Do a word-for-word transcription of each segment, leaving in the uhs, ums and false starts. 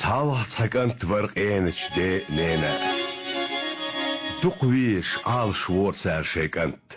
Талха цхьа кӀант вар къенача ден-ненан. Дукха везаш, Ӏалашвора цар шоай кӀант.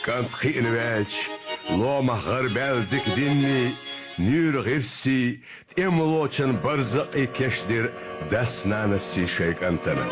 КӀант кхиъна ваьлча, ломах гӀарбаьлла дика динний, нуьйра гӀирсий, тӀемалочун барзакъий кечдира дас-нанасий шоай кӀантана.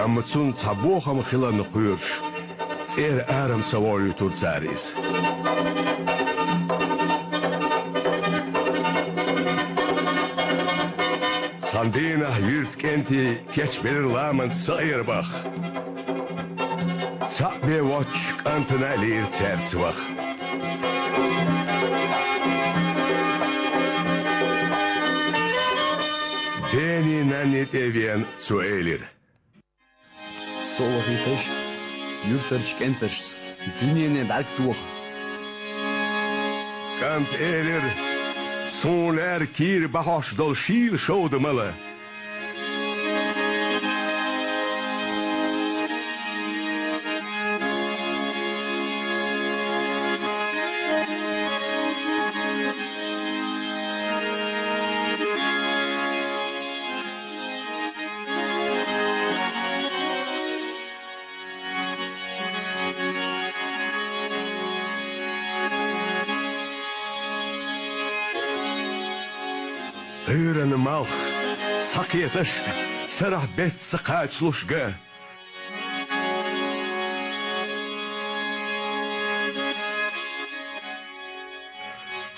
Амма цунна цхьа бохам хиларна кхоьруш, цӀера арам ца волуьйтура цара иза. Цхьана дийнахь юьртан кӀентий кечбелира ламанца сакъерабаха. Цхьаъ бен воцчу кӀантана а лийра цаьрца ваха. Дений нанний тӀе а веана, цо элира: «Со вахийташ, юьртарчу кӀенташца дуьнене бӀаьрг тоха». КӀанта элира: «Суна лаьра кийра бахьош долу шийла шовда мала». Ӏуьйранна малх схьакхеташ, сарахь беттан са кхачалуш ган.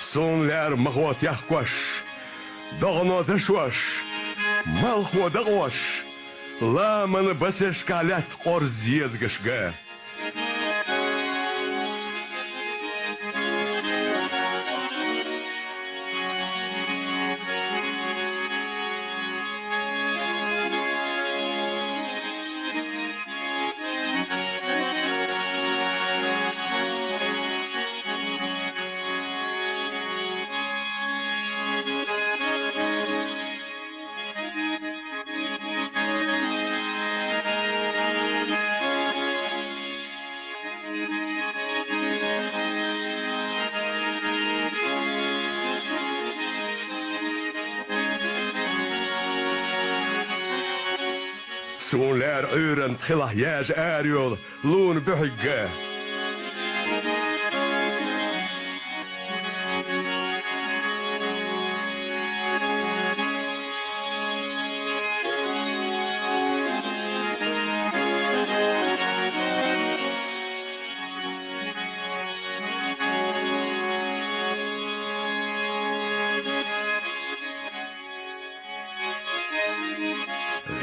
Суна лаьра махо техкош, догӀано дашош, малхо дакъош, ламанан басешкахь лаьтта къорза езагаш ган. Суна лаьра Ӏуьйранна тхилахь яжа арайолу луна буьхьиг ган.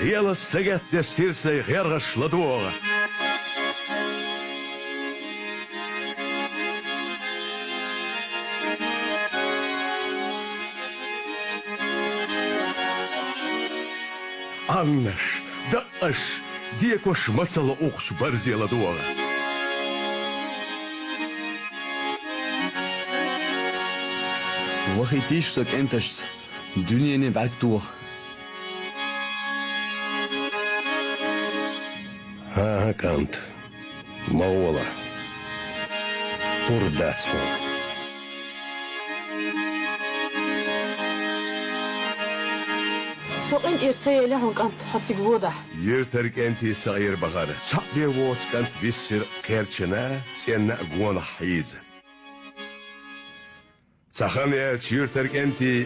ГӀелас са геттара сирсай гӀергӀаш ладогӀа. Ӏаннаш, дакъаш, декош мацалла ухчу барзе ладогӀа. Вахийтийша со кӀенташца, дуьнене бӀаьрг тоха. ХӀан-хӀа, кӀант, ма гӀола. Пурба дац хьуна. Со къинтӀера ца елла хьуна, кӀант, хьо цига водахь. Юьртара кӀентий сакъерабахара. Цхьаъ бен воцу кӀант виссира кхерчана, цӀенна а гонах хьийза. Цхьа хан яьлча юьртара кӀентий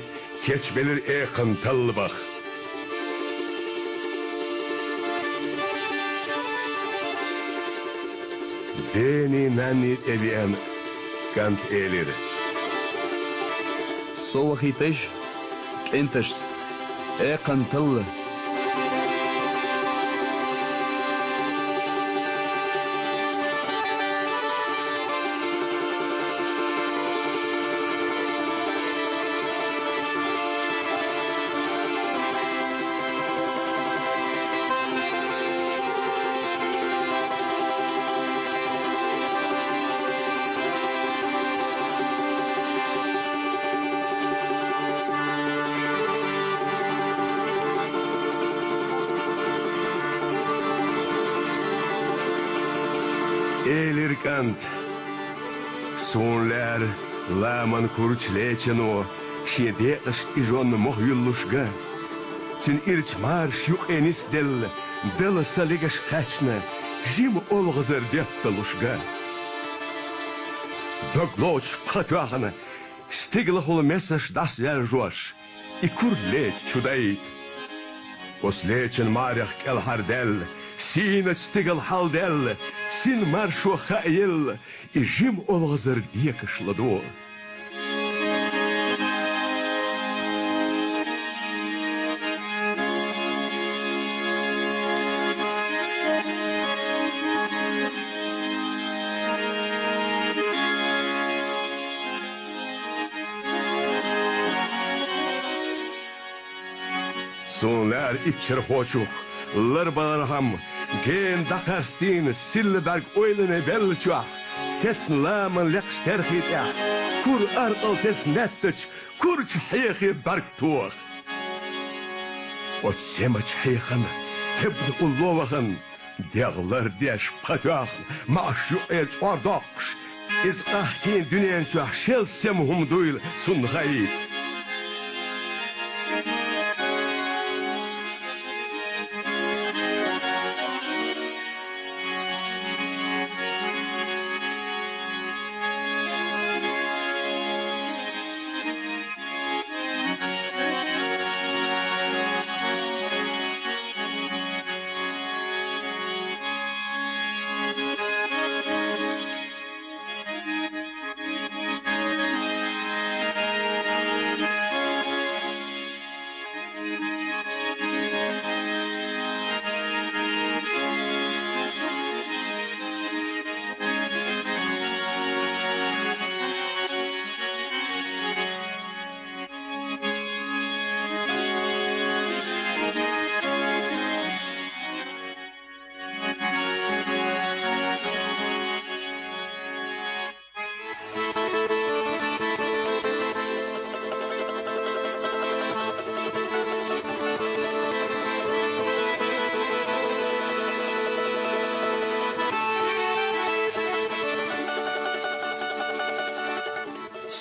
кечбелира экханна таллабаха. Бени-нанни тӀевеана, кӀанта элира: «Со вахийташ кӀенташца экханна талла». Элира кӀанта: «Суна лаьара ламан кура чу лечано шен декъашта и жонна мохь юьллуш ган. Цуьнан ирча маьрша юкъе нисделла, Дала сан легаш кхаьчна, жима олхазар детталуш ган». Дог лоцуш пха тоьхна, стигалахула месаш дӀасаваьржош, и кура леча чу дайта. Оцу лечан марех кӀелхьардаьлла, сийначу стигала хьалдаьлла, син маршо хаа елла, и жима олхазар декаш ладогӀа. Суна лаьара иччархочух ларбалархьама, гена дӀакхаьстийна силла бӀаьрг ойлане беллачохь, сецна ламан лекхачу терхи тӀехь, кура аркъал тесна маьттачу курачу хьехе бӀаьрг тоха. Оцу семачу хьехана тебна улло вахана, дегӀ лардеш пха тоьхна, маьӀаш юкъера чӀор доккхуш, иза къахкийна дуьнен чохь шел сема хӀума дуйла цунна хаийта.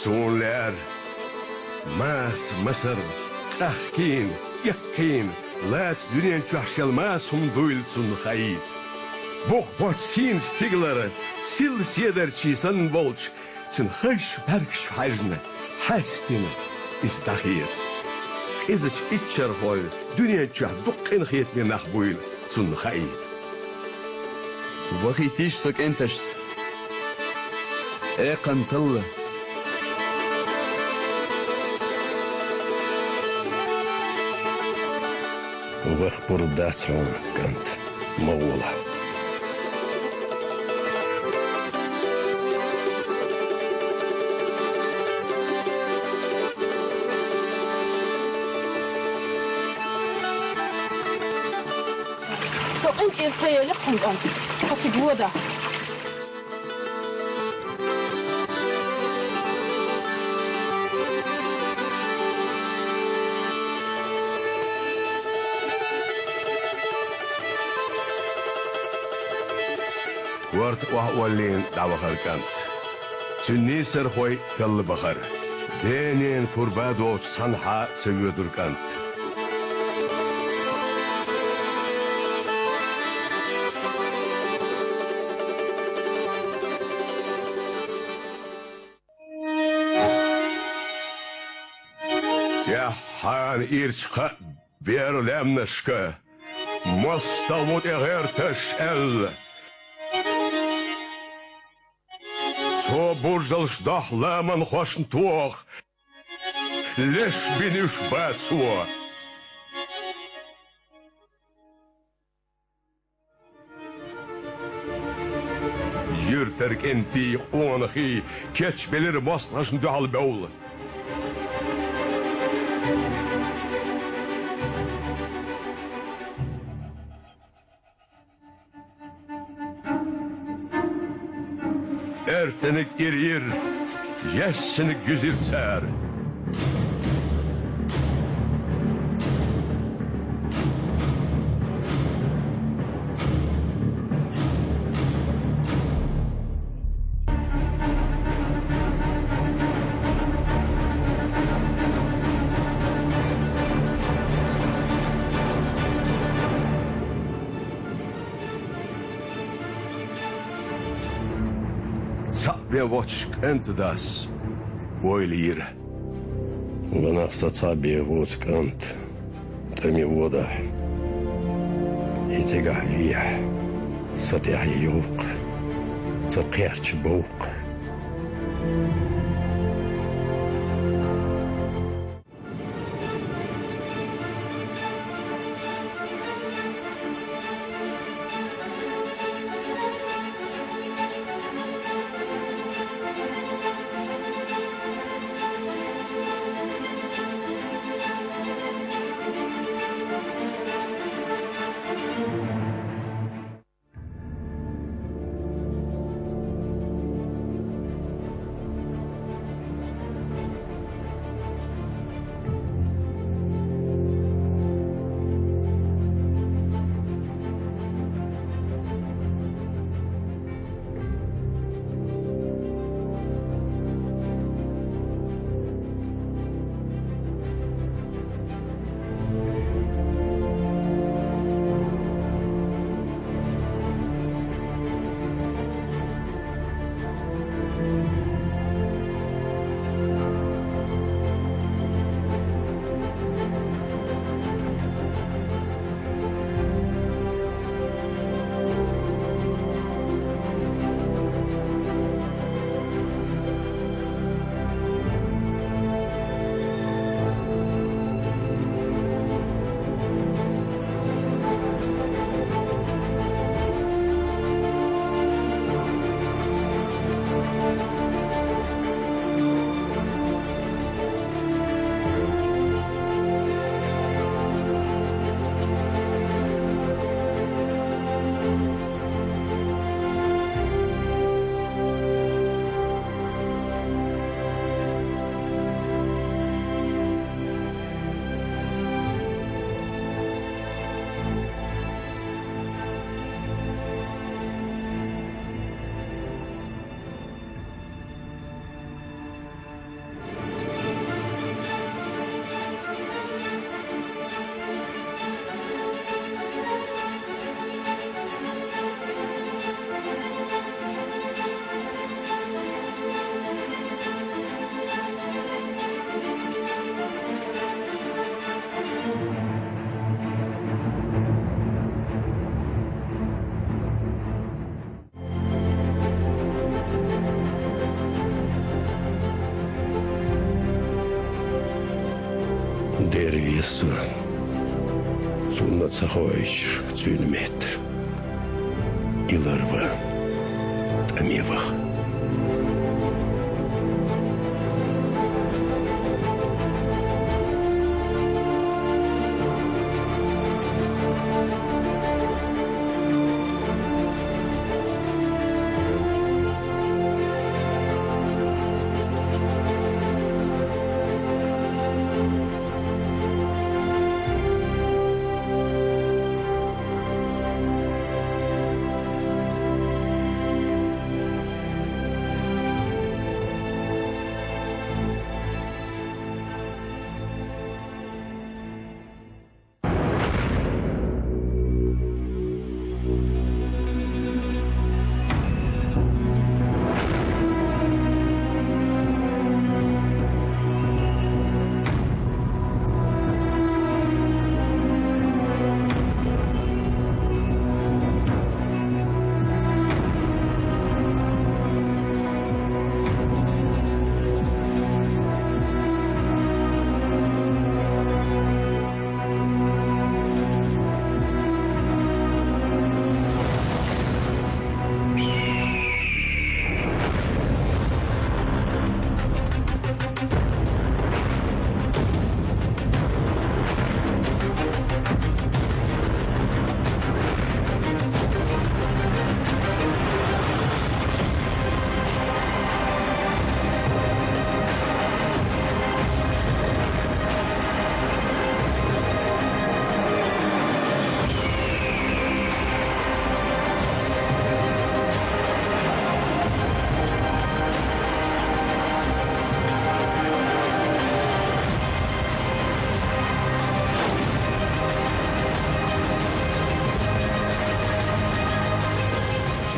Суна лаьара маса масар, къахкийна, эккхийна, лаца дуьнен чохь шел маса хӀума дуйла цунна хаийта. Бух боцу сийна стигалара, силла седарчий санна болчу цуьнан хазачу бӀаьргаш чу хьаьжна, хьаьстина, иза дӀахеца. Къизачу иччархой дуьнен чохь дукха къинхетаме нах буйла цунна хаийта. Вахийтийша со кӀенташца экханна талла. Ваха пурба дац хьуна, кӀант, ма гӀолахь. Со къинтӀера ца елира хьуна, кӀант, хьо цига вода. Корта охьаоллийна дӀавахара кӀант. Цуьнан нийсархой талла бахара. Ден-ненан пурба доцуш цхьанхьа а ца воьдура кӀант. Цхьана ирча кхаъ бер лаьмнашка, мостагӀа ву тӀе гӀерташ аьлла. Цо буржалш дохь ламанхошна тоха, леш бина уьш бацо. Юьртара кӀентий, къонахий кечбелира мостагӀашна дуьхьал бевлла. Аьртаниг ира йира, яьссаниг юьзира цара. Цхьаъ бен воцуш кӀанта дас ойла йира: «Ванах, сан цхьаъ бен воцу кӀант тӀаме водахь, и цигахь вехьа, сан тӀаьхье йовкх, сан кхерча бовкх». Дера веза со, цунна ца хоуьйтуш цуьнан меттара. И ларван, тӀаме ваха.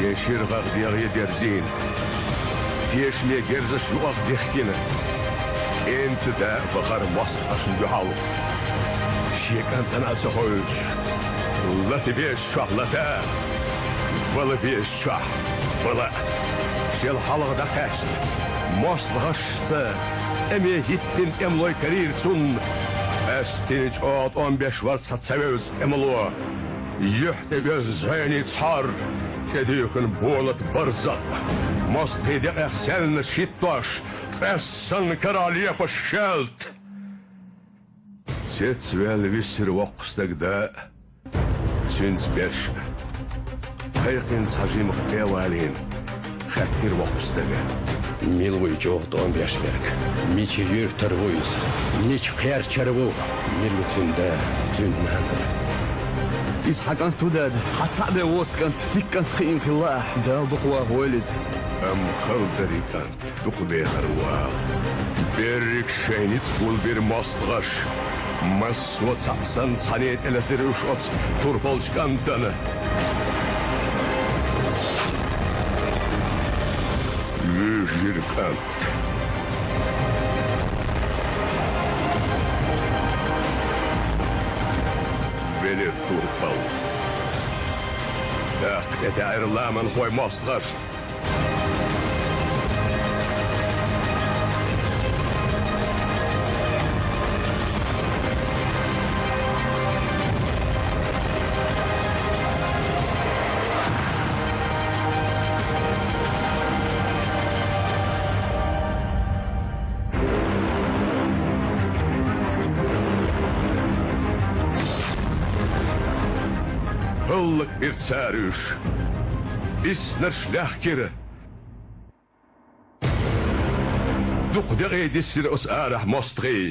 Ширгӏагӏа дегӏе дерзийна, тешаме герзаш юкъах дихкина, кӏентан да вахара мостагӏашна дуьхьал. Шен кӏантана а ца ховшаш, лата везачохь лата, вала везачохь вала. Шел хьалха дӏакхаьчна, мостагӏашца тӏаме хӏиттина тӏемалой карийра цунна. Къаьсттина чӏогӏа тӏом беш вара цхьа ца вевза тӏемало. Юьхь тӏе оьзда зӏений цхьор, тӏедуьйхина болат барзакъ, мостагӏий декъех саьлланаш хӏиттош, ткъес санна карахь лепаш шаьлта. Цецваьлла висира воккха стага да а, цуьнца берш а. Кхайкхина цхьа жимха тӏе а валийна, хаьттира воккхачу стага: «Мила ву и чӏогӏа тӏом беш верг? Мича юьртара ву иза? Мича кхерчара ву? Мила ву цуьнан да, цуьнан нана?» «Иза хьан кӏант ву, дада. Хьан цхьаъ бен воцу кӏант, дика кӏант кхиийна хилла ахь. Дала дукха вахавойла иза». Амма хала дара и кӏант. Дукха бехар ву ала. Берриг шайн ницкъ гулбира мостагӏаша. Массо а цхьаъ санна цхьаьна тӏелатира уьш оцу турпалчу кӏантана. Вуьйжира кӏант. Велира турпал. Даккха тӏетаьӀира ламанхойн мостагӏаш. ХӀаллакбира цара уьш. Биснарш лаьхкира. Дукха декъий дисира оцу арахь мостагӀий.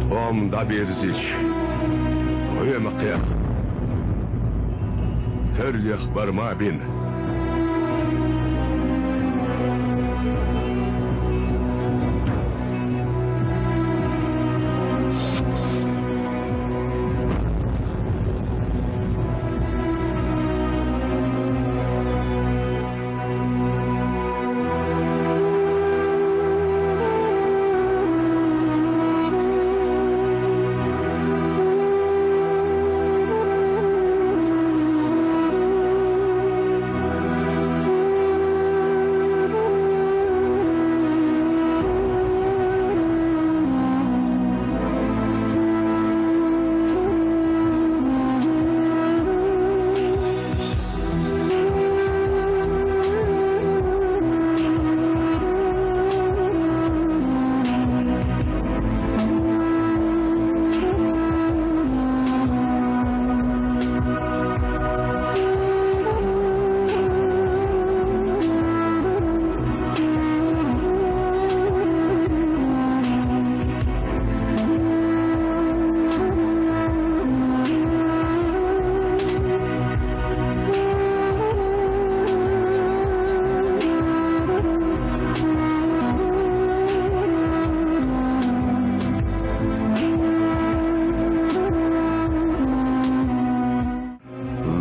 ТӀом дӀабирзича, гӀоьмакхех, тарлех бар ма бина.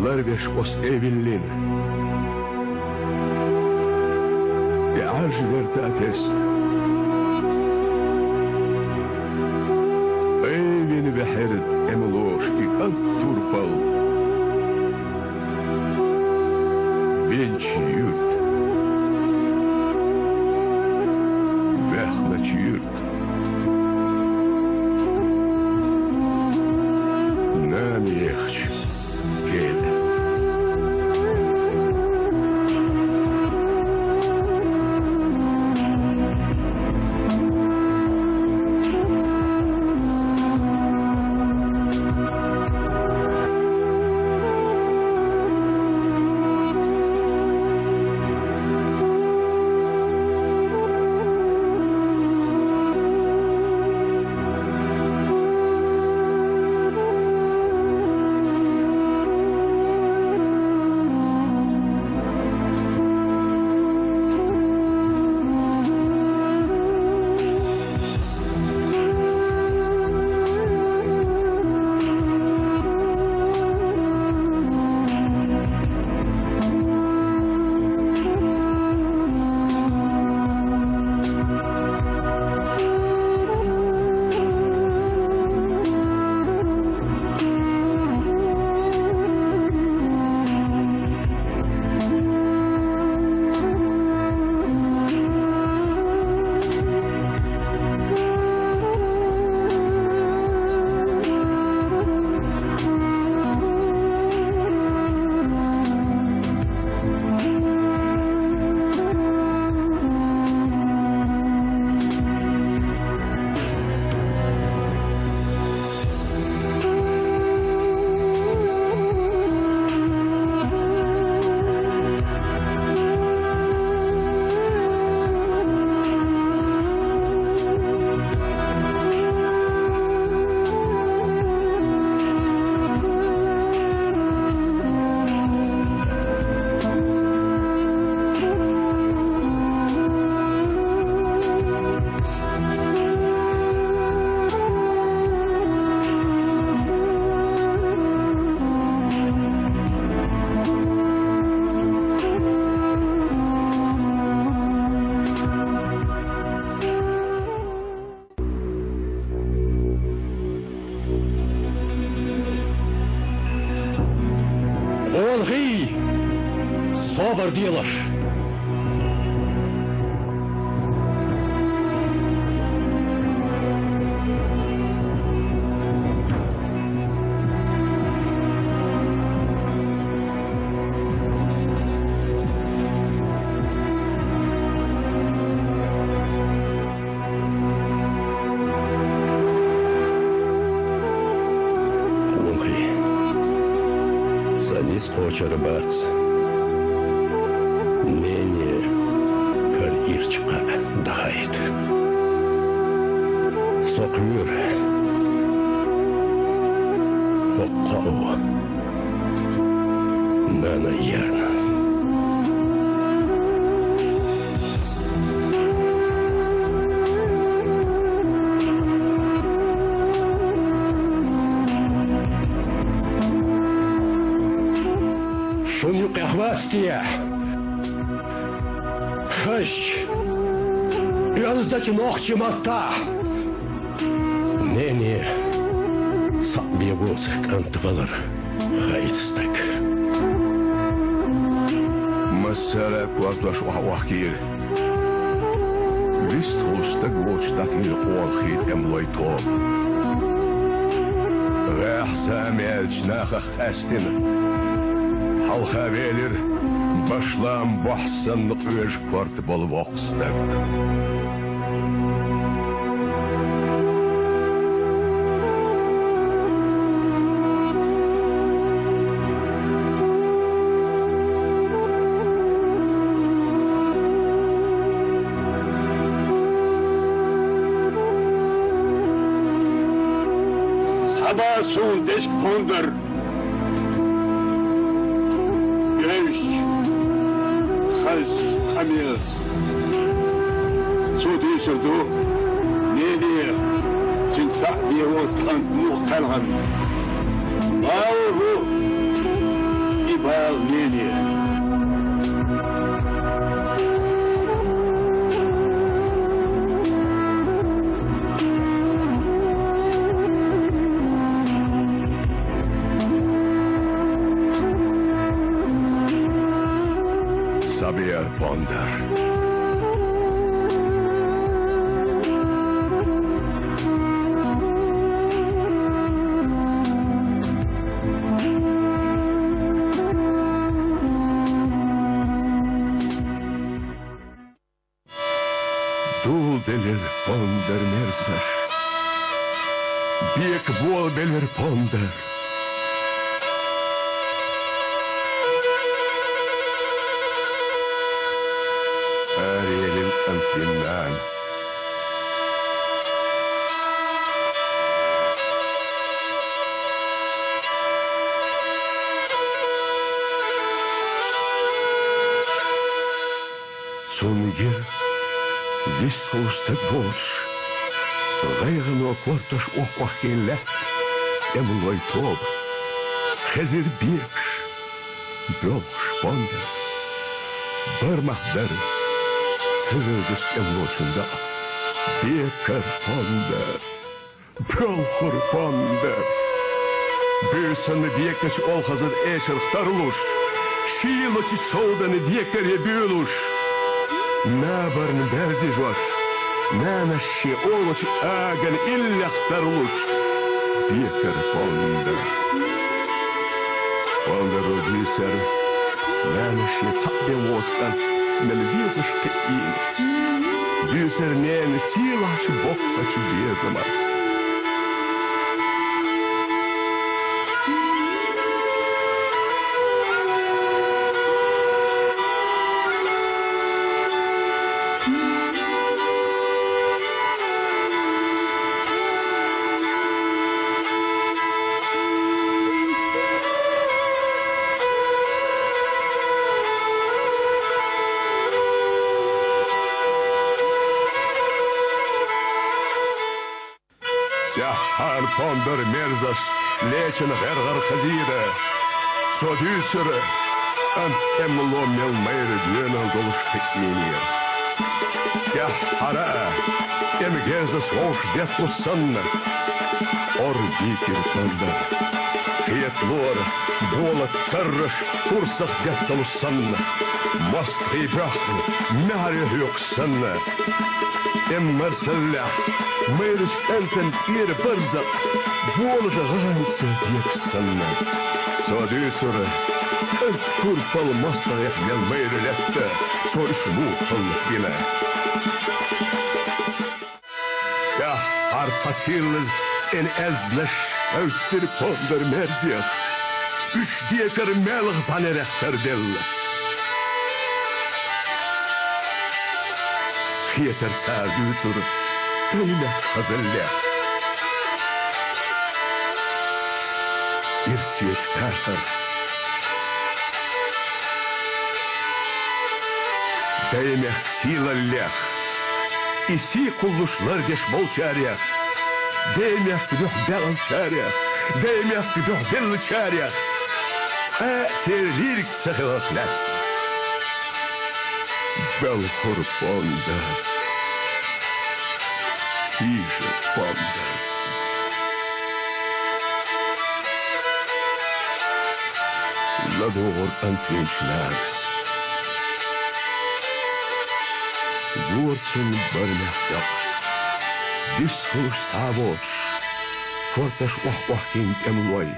Ларвеш оцу тӀе а виллина, тӀе Ӏаж верта а тесна, айвина вехьира тӀемалоша и кӀант турпал. Венча юьрта, ваьхначу юьрта. Нана ехачу кеда. делаш. Хонхий, са низ кхочур бац. Нене хӀара ирча кхаъ дахийта. Со кхоьру хӀокху кхоъ. Нана яьрна. Шуна юкъехь вац те? Хазча, оьздачу нохчийн маттахь. Нене, цхьаъ бен воцу кӀант валар хаийта стаг. Массара а кортош охьа-охкийра. Вистхула стаг воцуш дӀатийра къола хи тӀемалойн тоба. ГӀехь зама яьлча нахах къаьстина, хьалха велира башлам бохь санна къоьжа корта болу воккха стаг. Схьаба суна дешка, Пондар! Оьшучу хазчу къамелаца. Цо дуьйцур ду, нене, цуьнан цхьаъ бен воцу кӀант муха кхелхина. Бала бу и бала, нене. Сабер, Пондар. Дулделира Пондар мерзаш. Бека болабелира Пондар. Арелин кӀант вина нана. Цунна гира вистхула стаг воцуш, гӀайгӀано кортош охьа-охкийна лаьтта тӀемалойн тоба. Хезира бекаш, боьлхуш Пондар. Бармах дара ца вевзачу тӀемалочун дакъа. Бекара Пондар! Боьлхура Пондар! Буьйсанна бекачу олхазан эшарх тарлуш, шийлачу шовданан декаре буьйлуш, набарна баьрдижош, нанас шен олучу агана иллех тарлуш, бекара Пондар! Пондаро дуьйцура, нанас шен цхьаъ бен воцу кӀант мел везаш кхиийна. Дуьйцура ненан сийлахьчу боккхачу безамах. ТӀаьххьара Пондар мерзаш лечун гӀергӀар хазийра. Цо дуьйцура, кӀант тӀемало мел майра доьналла долуш кхиийнера. ТӀаьххьара а, Эмгезас вовш бетталуш санна, ор бийкир Пондар. Хеталора бола тарраш турсах детталуш санна, мостагӀий боьхна маьхьарий хьоькхуш санна, эммарсаллехь майрачу кӀантана тӀера барзакъ болаш гӀанца декаш санна. Цо дуьйцура, кӀант турпал мостагӀех мел майра летта, цо уьш муха хӀаллакдина. ТӀаьххьара цхьа сийлаза цӀена аьзнаш хьаьвттира Пондар мерзех. Уьш декар маьлха зӀанарех тарделла. Хетар цара дуьйцура Даймехка хазаллех. Ирсечу дахарх, Даймехка сийлаллех, и сий кхуллуш лардеш болчарех, Даймехка дуьхьа баьллачарех, Даймехка дуьхьа беллачарех цкъа а церан лирика ца хиларх лаьцна. Белхар Пондар, хьийжар Пондар. ЛадогӀура кӀант винчу нанас. Гора цунна бармех дакъа, дистхуьлуш схьа а воцуш, корташ охьа-охьакхиъна тӀемалой.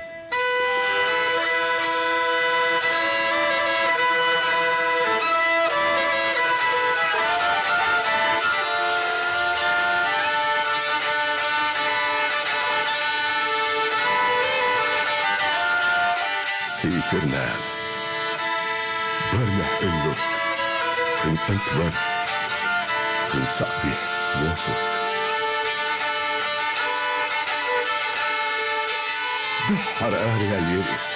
Хийтира нана. Бармехь Ӏуьллу. Кхуьнан кӀант вара. Кхуьнан цхьаъ бихь воцург. Дуьххьара араяьллера иза,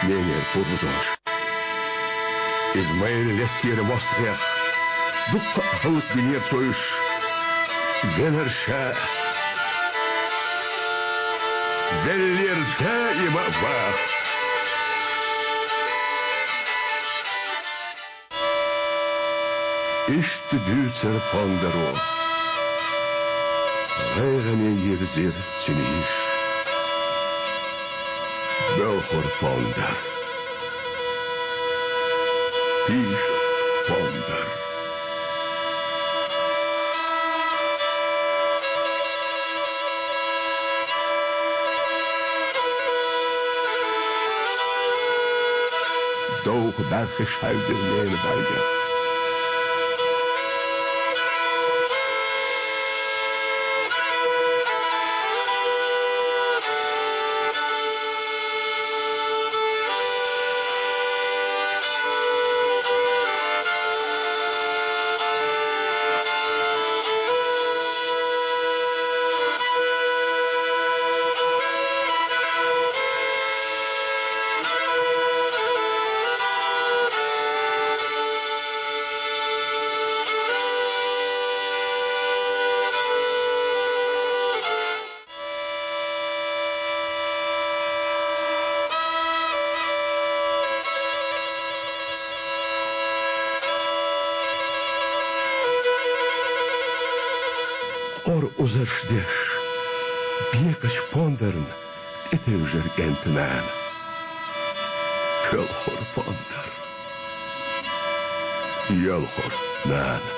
ненера пурба долуш. Иза майра леттера мостагӀех, дуккха а хӀаллакдинера цо уьш. Велара ша а, веллера даима а ваха. Иштта дуьйцура Пондаро. ГӀайгӀане йирзира цуьнан йиша. Белхар Пондар. Хьийжар Пондар. Довха бӀаьрхиш хьаьвдира ненан бӀаьргех. Къора узарш деш, бекачу Пондарна тӀетевжира кӀентан нана. Кхелхар Пондар. Елхар нана.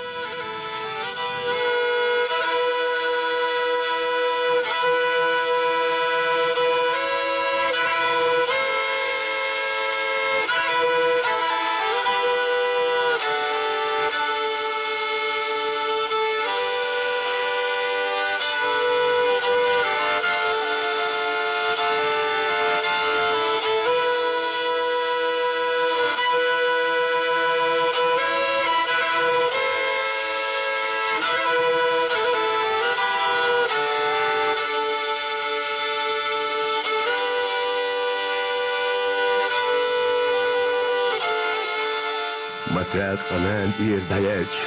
Ма цаьрца нана тӀера дӀаяьлча,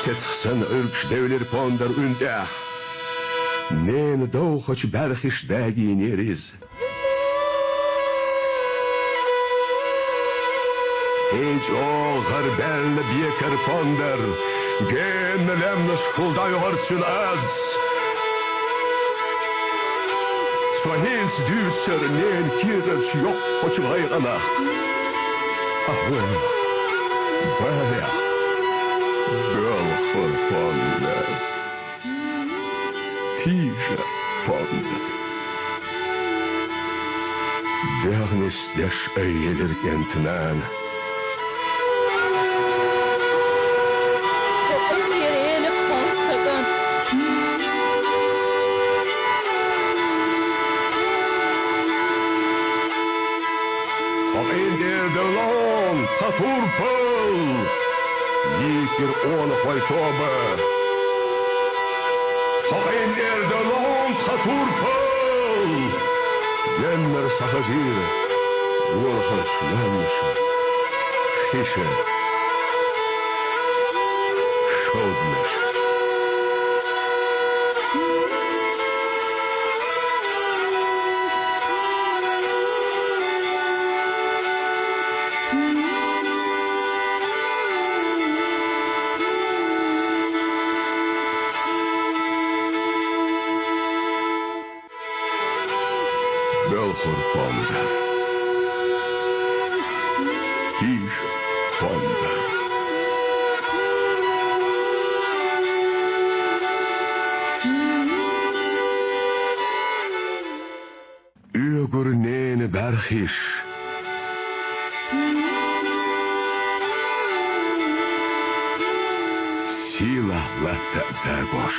цецах санна Ӏуьргаш девлира Пондар уьн тӀехь. Ненан довхачу бӀаьрхиш дагийнера иза. ХӀей, чӀогӀа гӀарабаьлла бекара Пондар, Генна лаьмнаш хилда йоагӀарцун аз. Со хӀинца дуьйцур ненан кехаташ йоккхачу гӀайгӀанах. Ахьа вайн балех, боьлхур пондар, тийжар пондар. ДегӀ нисдеш айъелира кӀентан нана. Хьо къинтӀера элира хьуна, сан кӀант. Хьо къинтӀера делла хьуна тхан турпал, йийтира къонахой тоба. Хьо къинтӀера делла хьуна тхан турпал, деннара схьахазийра лоьрхӀарчу лаьмнаша, хиша, шовданаша. Боьлхур пондар, тийжар пондар. Оьгура ненан бӀаьрхиш, сийлахь латта а дагош.